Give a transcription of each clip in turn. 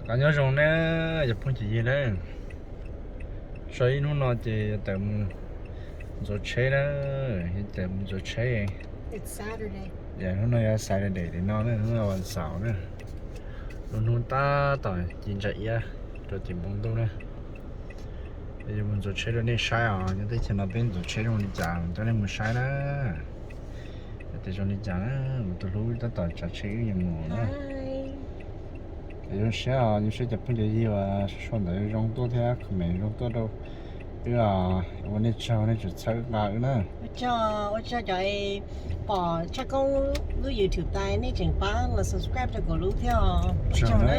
Qab nyob zoo na, cov phooj cov ywg na. So ib hnub no ces tawm mus ntxuav tsheb na, tawm mus ntxuav tsheb. Hnub no yog Saturday tim no na, hnub no vas xaum na. Lub hnub tab tom ci ntsa iab rau tim npoo ntuj na. Yuav mus ntxuav tsheb rau nej saib os, nyob teb chaws no peb ntxuav tsheb zoo li cas coj nej mus saib na. Tias zoo li cas na, kuv tus hlub tab tom tsav tsheb wb yuav mus na. Zoo siab, zoo siab cov phooj cov ywg uas sau ntawv zoo tuaj thiab comment zoo tuaj rau wb os. Ua nej tsaug nej tseem txhawb nqa wb na. Ua tsaug cov pom Tshaj Koob lub YouTube tas nej tseem pab los subscribe rau kuv lub thiab os. Ua tsaug na.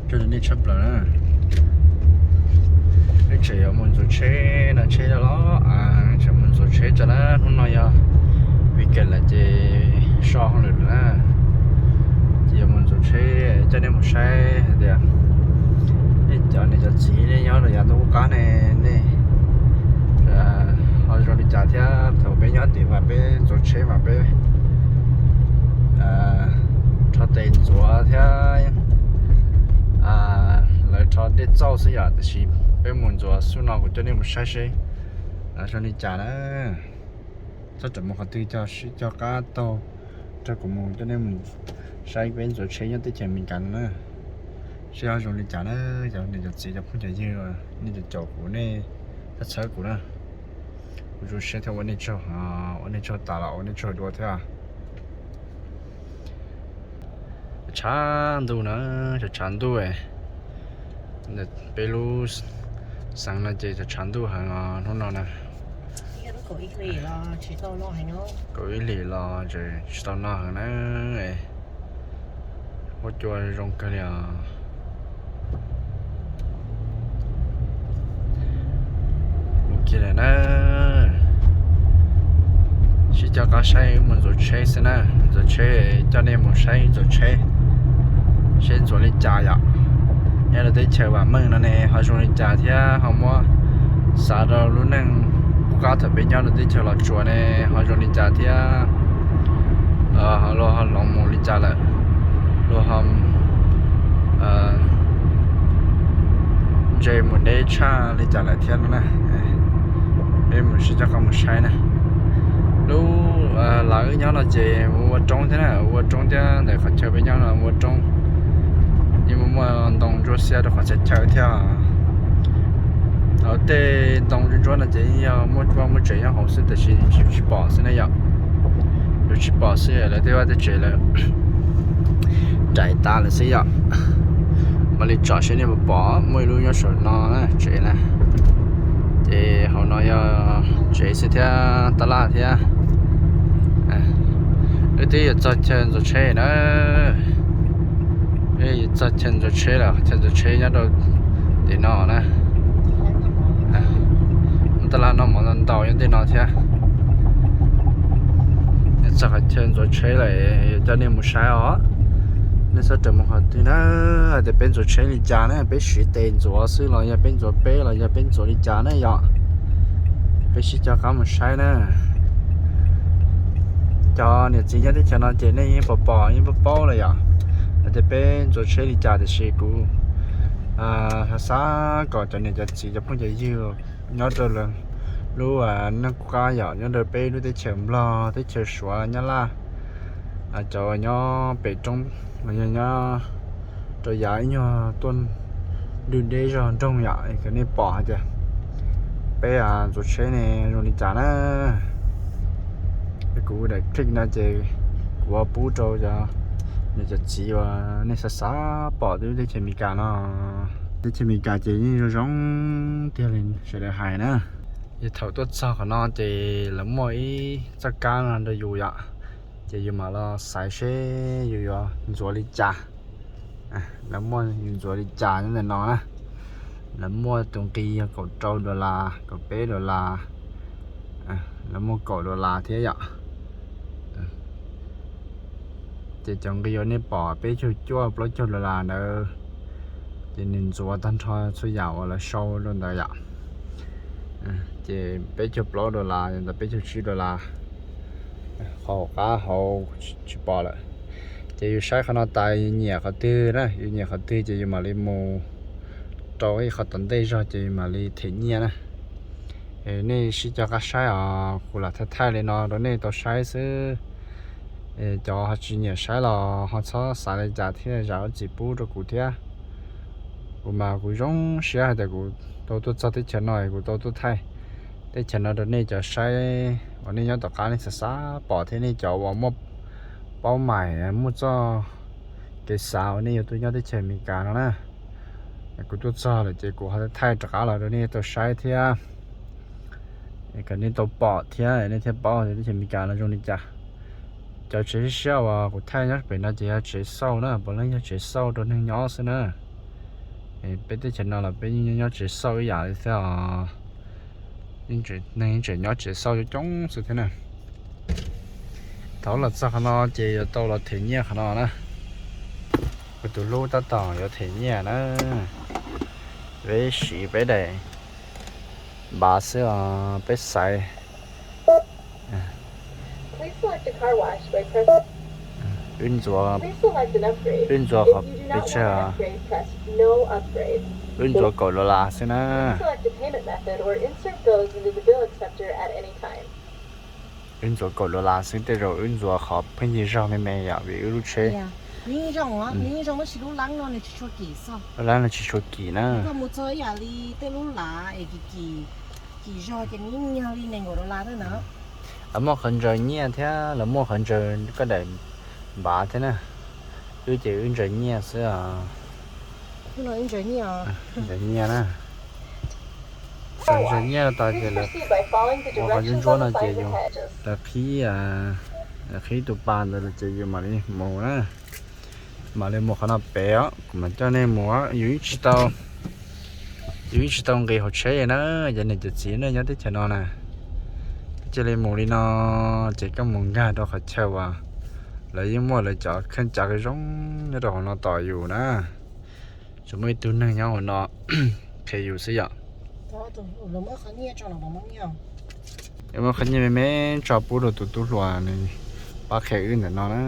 Tsaug nej tshaj plaws na. Peb tseem yuav mus ntxuav tsheb no, tsheb los los, tseem mus ntxuav tsheb tso na. Hnub no yog weekend lawm ces so hauj lwm na. Ces yuav mus ntxuav tsheb coj nej mus saib hais tias nej cov niam cov txiv nej nyob rau yav ntuj qub qab ne, nej ho zoo li cas thiab. Thaum peb nyob tim mas peb ntxuav tsheb mas peb rho tes ntxuav thiab lawv rho dej txauj xwb yom, tiam sis peb mus ntxuav xub no kuv coj nej mus saib seb zoo li cas na. Txhob ram mus qhov twg, coj sib coj qab taug rau kuv mus coj nej mus saib peb ntxuav tsheb nyob teb chaws Amelikas no na. Seb ho zoo li cas na, cov niam cov txiv cov phooj cov ywg, nej cov caum kuv nej txhawb kuv na. Kuv zoo siab thiab ua nej tsaug, ua nej tsaug tas los ua nej tsaug dua thiab. Tshav ntuj na, tshav ntuj. Peb lub xeev no ces tshav ntuj heev os hnub no na. Kaum ib hlis los tsis tau noj heev na. Huab cua zoo kawg li os. Mus kiag lawm na. Sib coj qab saib mus ntxuav tsheb xwb na. Ntxuav tsheb, coj nej mus saib ntxuav tsheb seb ntxuav li cas yom. Nyob rau teb chaws vam meej no ne ho zoo li cas thiab ho muab xav rau lub neej qub qab thaum peb nyob rau teb chaws Los Tsuas ne ho zoo li cas thiab. Luag ho hloov mus li cas lawm, luag ho ntse mus deb tshaj li cas lawm thiab no na. Peb mus sib coj qab mus saib na. Lub lawv nyob no ces ua roob thiab na, ua roob thiab ntawm qhov chaw peb nyob no ua roob. Yeej muaj muaj ntoo ntsuab xiab rau qhov chaw chaw thiab. Tej ntoo ntsuab ntsuab no ces yeej yog muaj vaj muaj tsev nyob hauv xwb tiam sis tsis pom xwb ne yom. Yuav tsis pom xwb, lawv tej vaj tej tsev lawv nraim tas lawm xwb yom. Mam li tsom seb nej puas pom, muaj ib lub nyob saum no na, tsev na. Ces hauv no yog tsev xwb thiab tab laj thiab. Wb twb yuav txog chaw ntxuav tsheb na. Wb yuav txog chaw ntxuav tsheb lawm, chaw ntxuav tsheb nyob rau tim no na. Tab laj noj mov ntau ntau nyob tej no thiab. Txog qhov chaw ntxuav tsheb lawm, yuav coj nej mus saib os. Nej txhob rawm mus qhov twg na, hais tias peb ntxuav tsheb li cas na, peb siv tes ntxuav xwb los yog peb ntxuav peb los yog peb ntxuav li cas na yom. Peb sib coj qab mus saib na. Cov niam txiv nyob teb chaws no ces nej yeej pom pom yeej paub paub lawm yom, hais tias peb ntxuav tsheb li cas, tiam sis kuv xav xav kom cov niam cov txiv cov phooj cov ywg nyob rau lub neej qub qab yom, nyob rau peb lub teb chaws Nplog, teb chaws Suav, Nyab Laj, cov nyob pem roob los yog nyob rau yav ib nyuag tuaj ntug deb zog nroog yom, kom nej pom hais tias peb ntxuav tsheb ne zoo li cas na. Kuv daim clip no ces kuv pub rau cov niam cov txiv uas nej xav xav pom lub teb chaws Amelikas no. Teb chaws Amelikas ces yeej zoo zoo tiag li sawv daws hais na. Ces thaum tuaj txog qhov no ces lawv muaj ib txoj kab no rau yus yom, ces yus mam los xaiv seb yus yuav ntxuav li cas. Lawv muaj yus ntxuav li cas nyob ntawm no na. Lawv muaj tus nqi yog kaum rau dollar, kaum peb dollar, lawv muaj kaum dollar thiab yom. Ces cov nqi uas nej pom peb caug cuaj plaub caug dollar ntawd, ces nws ntxuav tag nrho txhua yam uas lawv sau rau ntawd yom. Ces peb caug plaub dollar ntawm peb caug tsib dollar, qhov hauv qab hauv tsis pom lawm. Ces yus saib qhov no tas yus nyiam qhov twg na, yus nyiam qhov twg ces yus mam li mus rau ib qhov tom ntej zog ces yus mam li them nyiaj na. Nej sib cog qab saib os, kuv lam thaij thaij li no rau nej tau saib xwb. Cov ho tsis nyiam saib los ho txhob xav li cas thiab, zam lub txim pub rau kuv thiab. Kuv mas kuv zoo siab hais tias kuv tau tuaj txog teb chaws no, kuv tau tuaj thaij teb chaws no rau nej cov saib uas nej nyob tom qab nej xav xav pom thiab nej cov uas muaj paub mais muaj txoj kev xav uas nej yuav tuaj nyob teb chaws Amelikas no na. Kuv tuaj txog lawm ces kuv ho thaij rov qab los rau nej tau saib thiab, kom nej tau pom thiab nej thiaj paub teb chaws Amelikas no zoo li cas. Cov tsev siab siab uas kuv thaij nyob pem no ces yog tsev xauj na, puav leej yog tsev xauj rau neeg nyob xwb na. Peb teb chaws no los peb yeej nyob tsev xauj ib yam li thiab os. Neeg yeej tseem nyob tsev xauj coob coob xwb thiab na. Thaum los txog qhov no ces yuav tau los them nyiaj qhov no na. Kuv tus hlub tab tom yuav them nyiaj na. Peb siv peb daim npav xwb os, peb xaiv. Wb ntxuav, wb ntxuav qhov pes tsawg, wb ntxuav kaum dollar xwb na. Wb ntxuav kaum dollar xwb, tej zaum wb ntxuav qhov pheej yig zog me me yom, vim wb lub tsheb, lub lab no tsis tshua kim na. Lawv muaj qhov ntsaws nyiaj thiab, lawv muaj qhov ntsaws koj daim npav thiab na. Wb ces wb ntsaws nyiaj xwb os. Ntsaws nyiaj na. Thaum ntsaws nyiaj tas ces lawv ua qhov ntsuab ntsuab no ces yus, lawv qhib, lawv qhib tus pas ntawd ces yus mam li mus na. Mam li mus qhov no pem os, kuv mam coj nej mus os. Yus yeej tsis tau, yus yeej tsis tau nqis hauv tsheb na, cov niam cov txiv nej nyob teb chaws no na. Cia li mus li no, ces koj mus nkag rau qhov chaw uas lawv yeej muaj lawv cov kheej cav zoo nyob rau hauv no tos yus na. Tsuas muaj ib tug neeg nyob hauv no qhia yus xwb yom. Muab qhov nyiaj me me tso pub rau tus tub hluas nws pab qhia wb ntawm no na.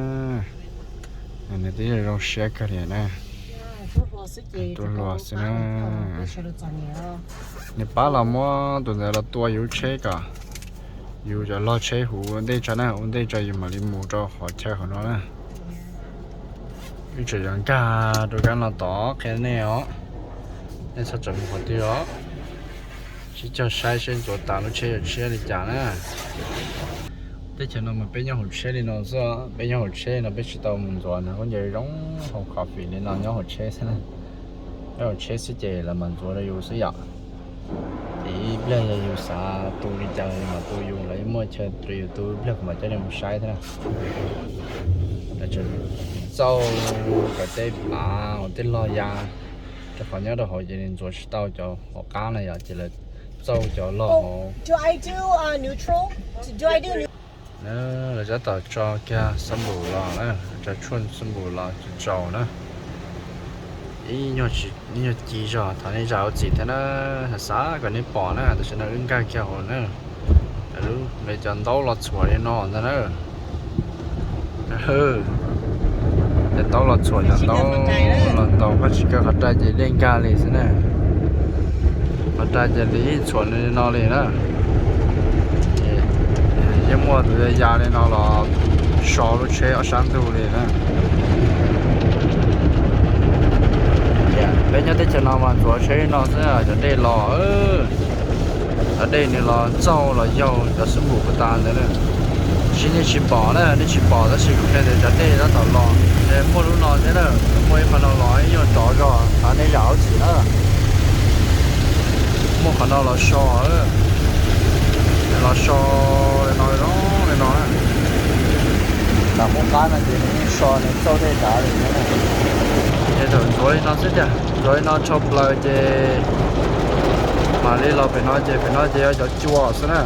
Nws twb zoo siab kawg li na. Tub hluas xwb na. Nws pab los muab tus ntawd los tua yus lub tsheb kom yus cov log tsheb huv ua ntej tso na, ua ntej tso yus mam li mus rau qhov chaw hauv no na. Wb tseem yuav nkag rau kab no tod qhia nej os. Nej txhob txwm mus qhov twg os. Sib cog saib seb ntxuav tas lub tsheb yuav tshiab li cas na. Teb chaws no mas peb nyob hauv tsheb li no xwb, peb nyob hauv tsheb no peb tsis tau mus ntxuav na, khaub ncaws zoo hau coffee li no nyob hauv tsheb xwb na. Nyob hauv tsheb xwb ces lawv mam ntxuav rau yus xwb yom. Ces ib pliag yog yus xav tu li cas mas tu, yus lawv muaj chaw rau yus tu, ib pliag kuv mam coj nej mus saib thiab na. Txauj kom tej pav uas tej log ya, rau qhov nyob rau hauv ces nws ntxuav tsis tau cov hauv qab na yom, ces lawv txauj cov log hauv. Lawv tab tom tso kiag xab npum los na, tso tshuaj xab npum los tsaus na. Ib nyuag ci zog thov nej zam lub txim thiab na, xav kom nej pom na, tam sim no wb nkag kiag hauv na. Lub, cov ntaub los txhuam li no ntag na. Cov ntaub los txhuam, cov ntaub los ntaus, koj tsis kaw qhov rai ces dej nkag li xwb na. Qhov rai ces li txhuam li no li na. Yeej muaj tus ya li no los so lub tsheb ob sab ntug li na. Peb nyob teb chaws no mas ntxuav tsheb li no xwb, cov dej los, cov dej nws los txauj los yaug cov xab npum puas tas ntawd na. Tab sis nej tsis pom na, nej tsis pom tab sis kuv qhia tias cov dej tab tom los, muaj lub no thiab na, muaj ib qho no los ib nyuag rov zog, thov nej zam lub txim na. Muaj qhov no los so, los so li no zoo li no na. Tam muaj qab no ces nws yeej so nws txauj dej nrad li thiab na. Ces thaum ntxuav li no xwb tiag, ntxuav li no rho plaws ces mam li los pem no ces pem no ces yog cov cua xwb na.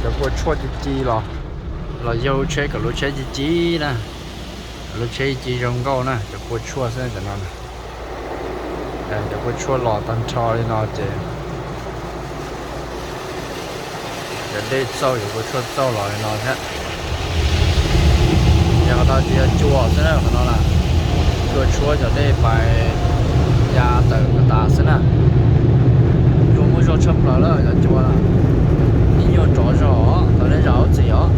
Cov kua tshuaj ci ci los, los yaug lub tsheb kom lub tsheb ci ci na. Lub tsheb ci zoo nkauj na, cov kua tshuaj xwb cov no. Cov kua tshuaj los tag nrho li no ces cov dej txauj, cov kua tshuaj txauj los li no thiab. Qhov no ces yog cua xwb na, qhov no na, cua tshuab cov dej pais ya tawm tas xwb na. Cua muaj zog tshaj plaws lawm, cov cua na, ib nyuag tsov zog os, tau nej zam lub txim os.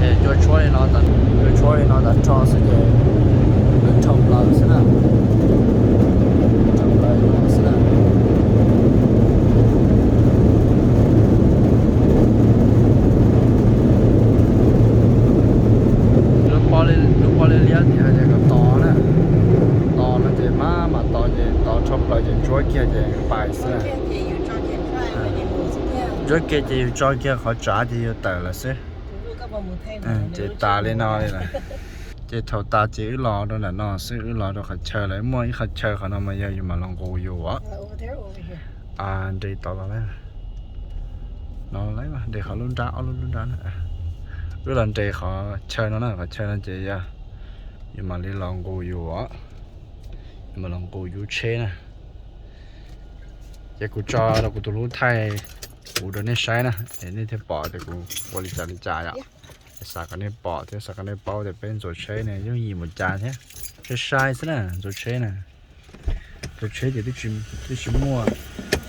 Es cua tshuab li no, cua tshuab li no tas tso xwb ces lawv rho plaws xwb na, rho plaws li no xwb na. Lub pob liab liab tias hais tias kom tos na, tos no ces maj mam tos ces tos rho plaws ces ntsuab kiag ces pais xwb na. Ntsuab kiag ces yus tso kiag qhov tsav ces yus tawm lawm xwb. Ces tas li no li lawm. Ces thaum tas ces wb los rau nram no xwb, wb los rau qhov chaw lawv muaj ib qhov chaw qhov no mas yog yus mam los nqus yus os. Nres tod los lawm. No lawm, nres qhov lub nrab, ob lub lub nrab na. Wb los nres qhov chaw no na, qhov chaw no ces yog yus mam li los nqus yus os. Yus mam los nqus yus tsheb na. Ces kuv tso rau kuv tus hlub thaij kuv rau nej saib na, es nej thiaj pom tias kuv ua li cas li cas yom. Xav kom nej pom thiab xav kom nej paub tias peb ntxuav tsheb ne yeej yim mus cas thiab. Sai sai xwb na, ntxuav tsheb na. Ntxuav tsheb ces twb tsis muaj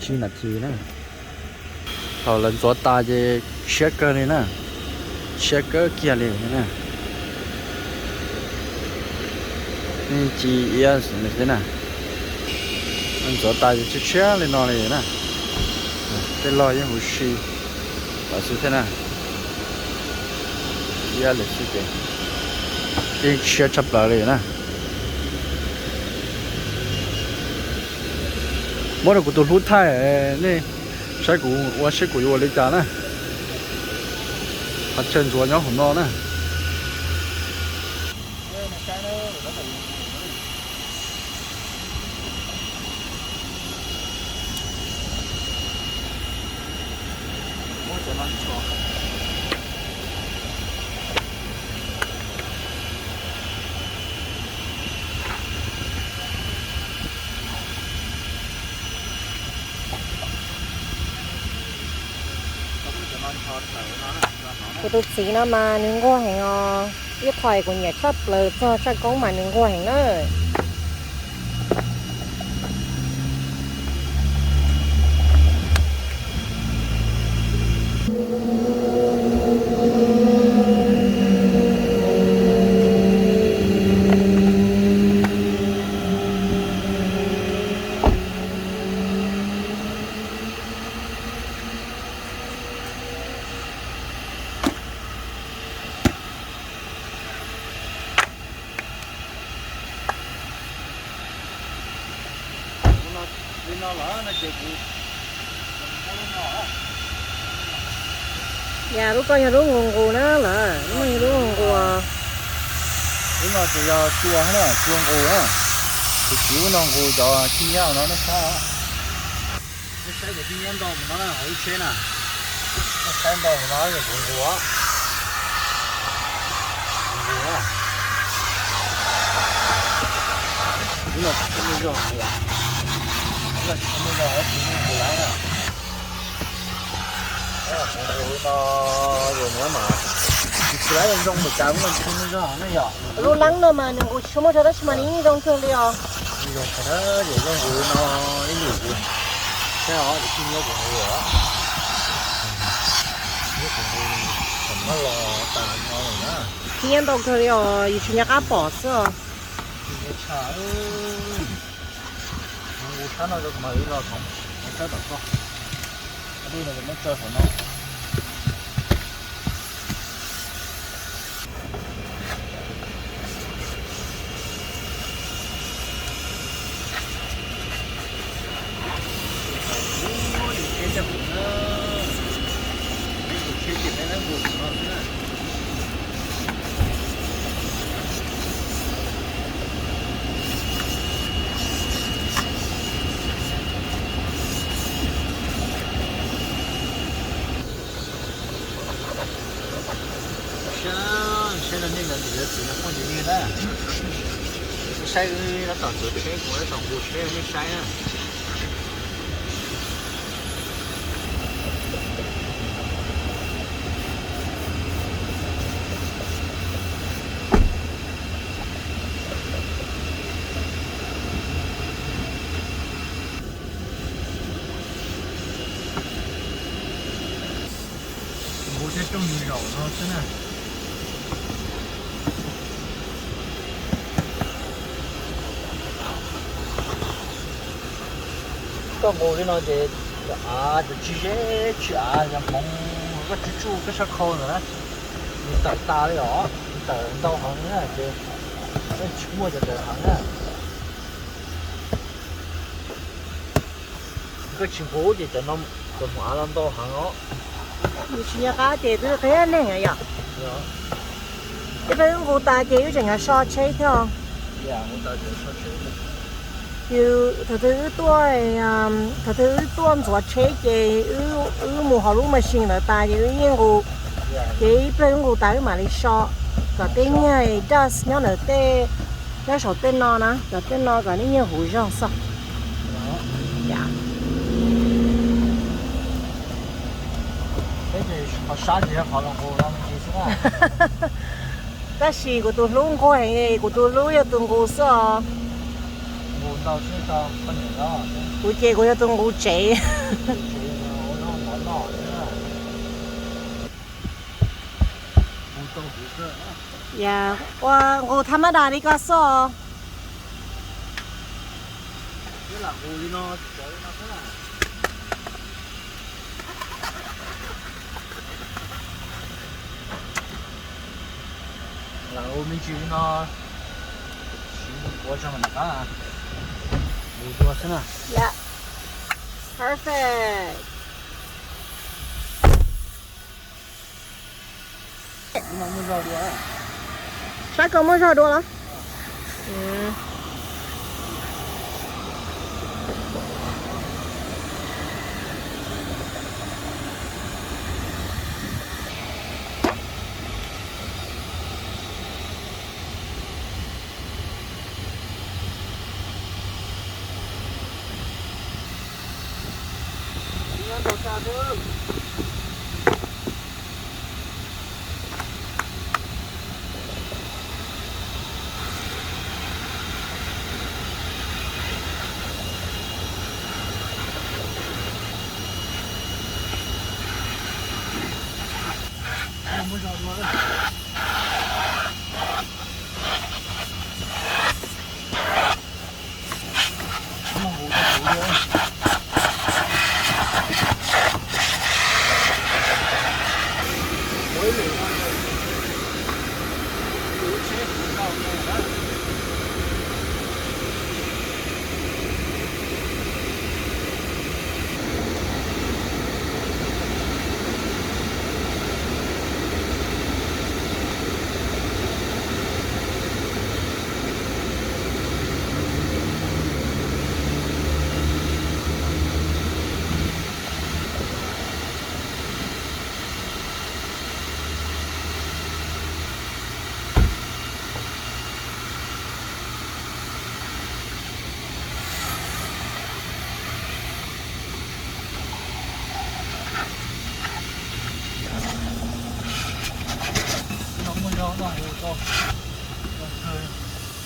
tsib nas this na. Thaum lawv ntxuav tas ces tshiab kawg li na, tshiab kawg kiag li na. Ci iab xwb na, ntxuav tas ces tshiab tshiab li no li na. Tej log yeej huv si lawm xwb thiab na. Iab lawm xwb ces yeej tshiab tshaj plaws li na. Muab rau kuv tus hlub thaij, nej saib kuv ua seb kuv yuav ua li cas na. Qhov chaw ntxuav nyob hauv no na. Kuv tus txiv no mas nws nquag heev os. Ib qho kuv nyiam tshaj plaws txog tshaj koob mas nws nquag heev na. Yam lub ko yog lub nqus nqus na lawm, lub no yog lub nqus nqus. Lub no ces yog cua na, cua nqus na. Tus txiv lub no nqus cov khib nyiab no nej saib. Nej saib cov khib nyiab ntau mus no na hauv lub tsheb na. Nej saib ntau mus no yog kuv nqus. Kuv nqus na. Lub no tsis muaj zog nqus. Lub no tsis muaj zog, tsis muaj nqus lawm na. Kuv nqus no, yus nyiam mas tsis tshua zoo npaum cas, lub no tsis muaj zog na yom. Lub leeb no mas nws nqus tsis tshua muaj zog tab sis mas nws yeej zoo kawg li os. Yeej zoo kawg na, yus zoo nqus no ib lwm kuv saib os, yus khib nyiab kuv nqus os. Nyiab kuv nqus, kuv muab los tas no lawm na. Khib nyiab ntau kawg li os, yus tsis nco qab pom xwb os. Khib nyiab tshaj. Nqus sab no rau kuv mam li los thov, thov saib tom koj. Tus dej no kuv muab tso saum no. Saib, saib no nej cov niam cov txiv no phooj ywg na. Saib wb tab tom txuav tsheb, kuv tab tom nqus tsheb nej saib na. Coj mus zaum no xwb na. Koj nqus li no ces cov av ces tsis ze, tsis av yog hmoov koj tsuj tsuj koj sab khau ntawd na, nws tawm tas li os, nws tawm ntau heev na ces tsis muaj cov ntawd heev na. Koj tsis nqus ces cov no, cov hmoov av no ntau heev os. Yus tsis nco qab ces twb qhia neeg yom. Ib pliag wb nqus tas ces wb tseem yuav so tsheb thiab. Yus, thaum twg wb tuaj, thaum twg wb tuaj ntxuav tsheb ces wb mus hauv lub machine ntawd tas ces wb yeej nqus. Ces ib pliag wb nqus tas wb mam li so kom tej niag dust nyob ntawm tej, nyob saum tej no na, kom tej no kom nej nyiag huv zog xwb. Tab sis kuv tus hlub nquag heev, kuv tus hlub yog tus nqus xwb os. Kuv ces kuv yog tus nqus tsev. Yog ua nqus thab mab das li koj xwb os. Lam ua me ntsis li no, siv ua tso nram qab, ua dua xwb na. Perfect. Sab ko muaj zog dua los?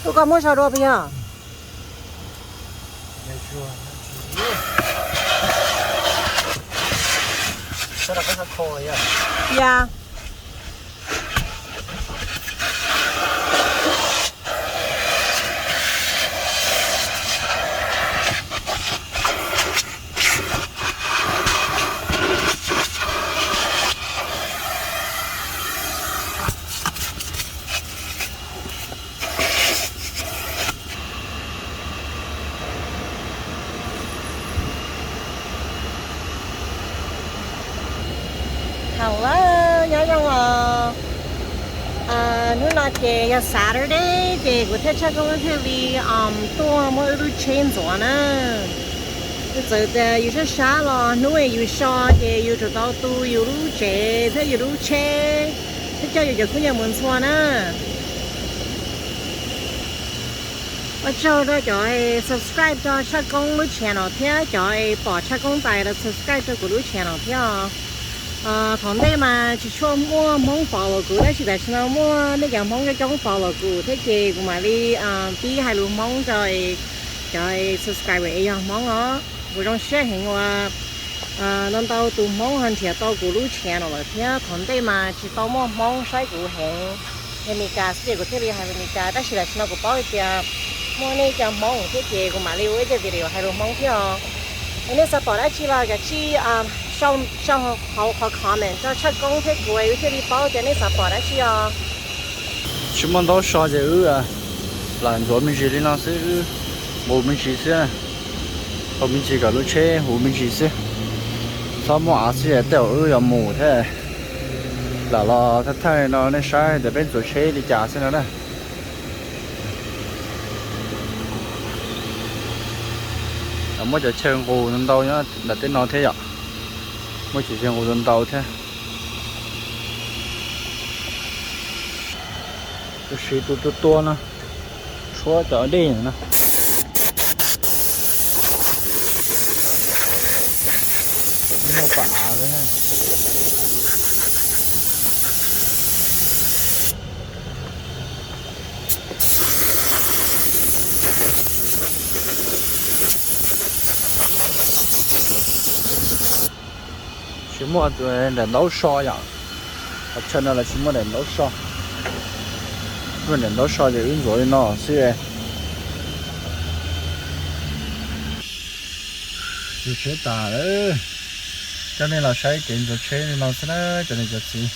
Ub, koj muab zog dua puas yog? Ya. Hello, nyob zoo os. Hnub no ces yog Saturday ces kuv thiab Tshaj Koob thiaj li tuaj muab wb lub tsheb ntxuav na. Yus txawm tias yus sab sab los hnub yus so ces yus tsum tau tu yus lub tsev thiab yus lub tsheb thiab coj yus cov khaub ncaws mus ntxhua na. Ua tsaug rau cov subscribe rau Tshaj Koob lub channel thiab cov es pom Tshaj Koob tais los subscribe rau kuv lub channel thiab os. Thaum ntej mas tsis tshua muaj Hmoob follow kuv tab sis tam sim no muaj nej cov Hmoob coob coob follow kuv thiab ces kuv mam li pib hais lus Hmoob rau cov subscriber es yog Hmoob os. Kuv zoo siab heev uas Ntau ntau tus Hmoob ho nrhiav tau kuv lub channel lawm thiab, thaum ntej mas tsis tau muaj Hmoob saib kuv heev. Li Meskas xwb ces kuv thiaj li hais li Meskas, tab sis tam sim no kuv paub hais tias muaj nej cov Hmoob thiab ces kuv mam li ua ib co video hais lus Hmoob thiab os. Es nej xav pom dab tsi los kav tsij sau hauv qhov comment rau Tshaj Koob thiab kuv, wb thiaj li paub tias nej xav pom dab tsi os. Tsis muaj ntaub so ces wb lam ntxuav me ntsis li no xwb, wb nqus me ntsis xwb, nqus me ntsis kom lub tsheb huv me ntsis xwb. Txhob muaj av xwb tej zaum wb yuav mus thiab. Lam los thawj thawj no nej saib tias peb ntxuav tsheb li cas xwb no na. Muaj cov chaw nqus ntau ntau nyob ntawm tej no thiab yom. Muaj cov chaw nqus ntau ntau thiab. Tus siv tus tua tua no, tshuab cov dej no. Muaj pam av. Tsis muaj daim ntaub so yom. Qhov chaw no los tsis muaj daim ntaub so. Muaj daim ntaub so ces wb ntxuav li no xwb. Ntxuav tsheb tas lawm. Coj nej los saib kev ntxuav tsheb li no xwb na cov niam cov txiv,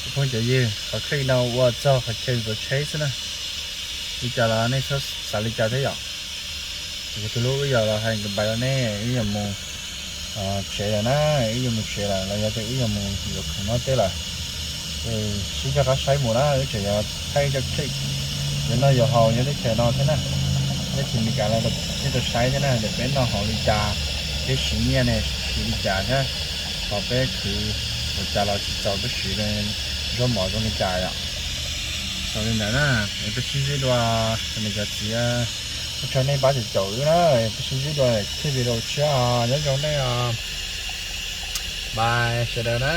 cov phooj cov ywg. Qhov clip no ua txog qhov chaw ntxuav tsheb xwb na. Li cas los nej xav li cas thiab yom? Ces tus hlub wb yuav los hais goodbye rau nej, wb yuav mus tsev lawm na, wb yuav mus tsev lawm los yog tias wb yuav mus yuav khoom noj teb lawm. Sib nco qab saib mus na, wb tseem yuav thaij cov clip yuav noj yuav haus nyob teb chaws no thiab na. Leej twg Meskas los nej tau saib thiab na, tias peb noj haus li cas, peb siv nyiaj ne siv li cas thiab, ho peb khwv ua cas los tsis txaus peb siv zaub mov zoo li cas yom. Xaus li ntawd na, es peb sib ntsib dua, cov niam cov txiv, ua tsaug nej pab caum caum wb na, peb sib ntsib dua clip video tshiab, nyob zoo nej os. Bye sawv daws na.